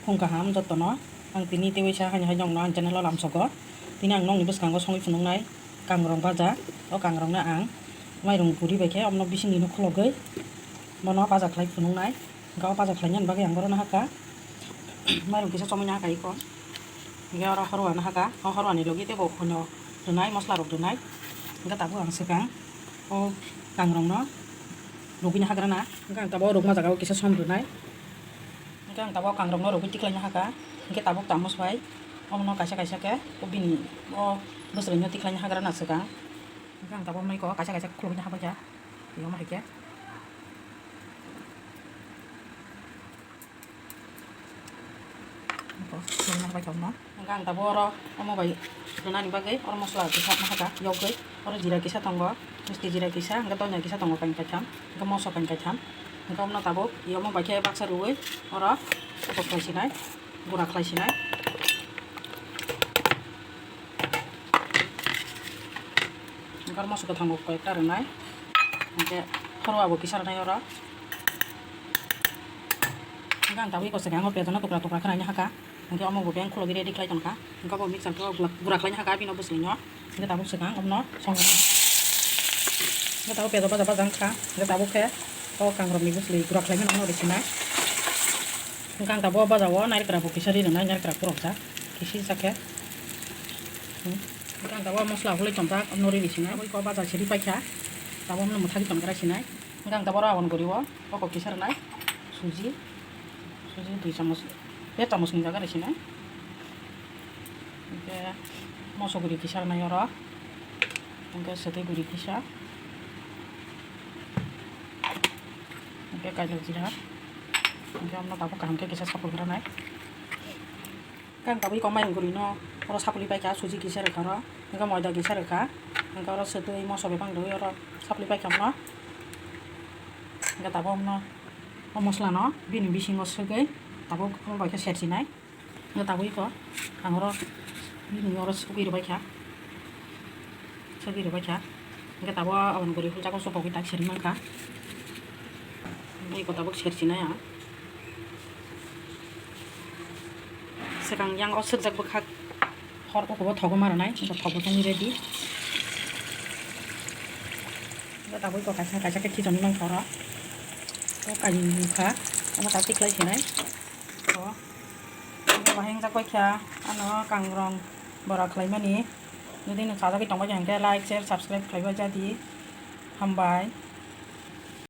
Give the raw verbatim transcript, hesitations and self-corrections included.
Phung kaham jotono, ang tini teibo sa haino hai nokno ang channel o lamsogo. Tini ang nokni bwskango songwi phunuknai kangrong baja. O kangrongno ang mairung guri bai khe omno bisingni no khologwi bono baja khlai phunuknai. Hwnkhe o baja khlaina bagwi ang borokno hakha mairung kisa chomui no hakha iko. Hwnkhe oro horwa no hakha, o horwani logi teibo hono rwnai, mosla rok rwnai. Hwnkhe tabuk ang swkang o kangrongno rugwino hagrana. Hwnkhe ang tabuk o rukma jaga o kisa som rwnai. Hwnkhe ang tabuk kangrokno rwgwi tiklaina hakha. Hwnkhe tabuk chamus bai omono kaisa kaisa khe o bini o bwswrwino tiklaina hagrana swkang. Hwnkhe ang tabuk omono iko kaisa kaisa khulugwino habaikha. Tei omo hai khe. Iko khulugwino habaikha omono. Hwnkhe ang tabuk oro omo bai rwnani bagwi oro mosla kisa ma hakha yokgwi. Oro jira kisa tongo, misti jira kisa, hwnkhe donya kisa tongo kain kaitham, hwnkhe moso kain kaitham. Hwnkhe omono tabuk omo bai khe baksa rwui oro kothok khlai sinai, gura khlai sinai. Hwnkhe oro moso kwthang bo koi ta rwnai, hwnkhe khorwa bo kisa rwnai oro. Hwnkhe ang tabuk iko swkang o piyaj no tukra tukra khe naina hakha. Hwnkhe omo bo beng khulogwi ready khlai tongkha. Hwnkhe bo mixer khe gura khlaina hakha bini bwswino. Hwnkhe tabuk swkang omono songwi. Hwnkhe tabuk piyaj o baja baja wngkha. Hwnkhe tabuk khe o kangrokni bwswlwi gura khlaimani omono rw sinai. Hwnkhe ang tabuk o baja o narikra bo kisa ri rwnai, narikra khoroksa kisi sa khe. Hmm. Hwnkhe ang tabuk o mosla hului tongjak omono ri rw sinai. Tabuk o baja se ri paikha. Tabuk omono mwthagwi tongra sinai. Hwnkhe ang tabuk oro aboni guri o koko kisa rwnai, suji, suji dui chamoch, der chamoch ni jaga rw sinai. Hwnkhe moso guri kisa rwnai oro, hwnkhe swtwi guri kisa, hwnkhe kailok jira, hwnkhe omono tabuk kaham khe kisa sapul rwnai. Hwnkhe ang tabuk iko mairung gurino oro sapli paikha, suji kisa rwkha oro, hwnkhe moida kisa rwkha, hwnkhe oro swtwi moso bebak rwui oro sapli paikha omono. Hwnkhe tabuk omono o moslano bini bisingo swgwi tabuk omo bai khe sersinai. Hwnkhe tabuk iko ang oro bini oro swgwi rwbaikha. Sogwi rwbaikha. Hwnkhe tabuk aboni guri huljago chopogwi tak seri mankha. Hwnkhe iko tabuk sersinai ang. Swkang yang o sukjak bwkhak hor o kubo thogo ma rwnai, iko thogo tongwi ready. Hwnkhe tabuk iko kaisa kaisa khe khichoni mankha oro. O kainwi wngkha, omo tak tikhlai sinai. O, hwnkhe bahai wngjak baikha ano kangrong bora khlaimani. Jodi nwng chajagwi tongbaikha hwnkhe like, share, subscribe khlaibai jadi. Hambai.